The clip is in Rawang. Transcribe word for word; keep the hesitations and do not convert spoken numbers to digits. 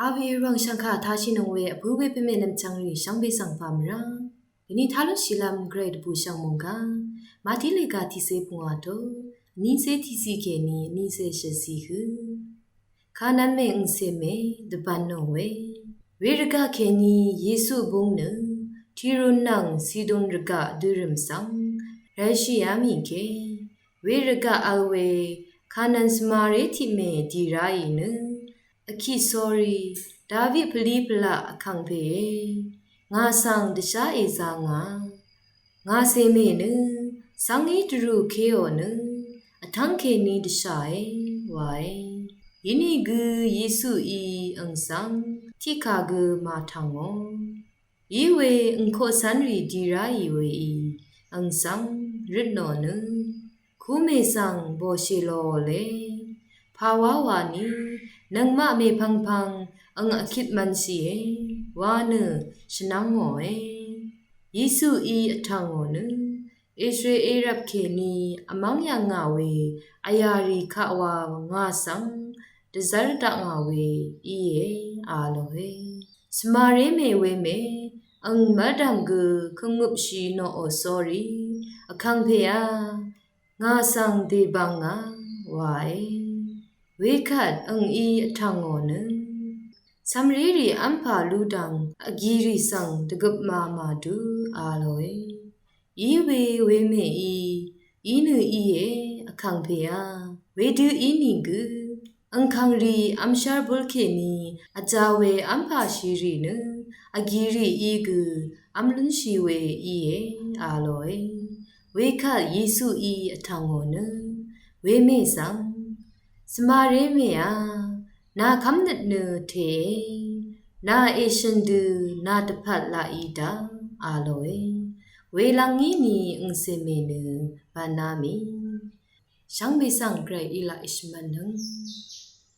Awe rvng shvngkà tashì nøng we vpǿ we pvmè nvmchvng rì shvngbe svng pà mvrá. Vní talú shìlv́m gvray dvbù shvng mòngkà Mati lèga tiqsé pungwà to vnísé tiqsé kèní vnísé shvzí hø. Kanvn mè angcè mè dvbvn nò we. We rvgaq kèní Yesu búng nø Tirun nvng Sidon rvgaq dørø̀m svng rvshì yá mì ke. We rvgaq vl we Kanvn svmaré tiq mè dì ráì nø vkì sórí David pvlí pvlaq vkàngpè e, ngà svng dvshá èzā ngà. Ngà cè mè nø cv́ngí dvrù kéò nø vtv́ng kèní dvshà e wa e. Inìgø Yesuí ang svng tiqkà gø màtv̀ngò. Iwe angkoq cv́nrì dì ráì weí ang svng røt nò nø kumè svng bòshè lòò le. Pàwá wà ní nøngmaq mèpvngpvng ang vkit mvnshì e wa nø shvnv́ngò e. Yesuí vtv̀ngò nø Israel rvp kèní vmv́ng yv̀ngà we vyà rì kaq wa ngà svng dvzv́r dakngà we íe a lòe. Svmaré mè we mè ang mv́rdv̀ng gø kvngøpshì nòò sórí vkàngpè a, ngà svng dèbvng ngà wa e. Wekvt angí vtv̀ngò nø cv̀mrérì v́mpà lúdv̀ng vgìrì svng dvgøp ma màdú a lòe. Iwe we mèí í nø íe vkàngpè a. Wedø ínìgø angkàngrì vmshv́r búl kèní vjā we v́mpà shìrì nø vgìrì í gø v́mlúnshì we íe a lòe. Wekvt Yesuí vtv̀ngò nø we mè svng svmaré mè a, nà kv́mnøt nø tèe, nà èshø̀n dø nà dvpvt laqí daq a lòe. Welvng ngí ni angcè mè nø bv̀ná mì. Shvngbe svng gvray í laq èshvmv̄nnøng.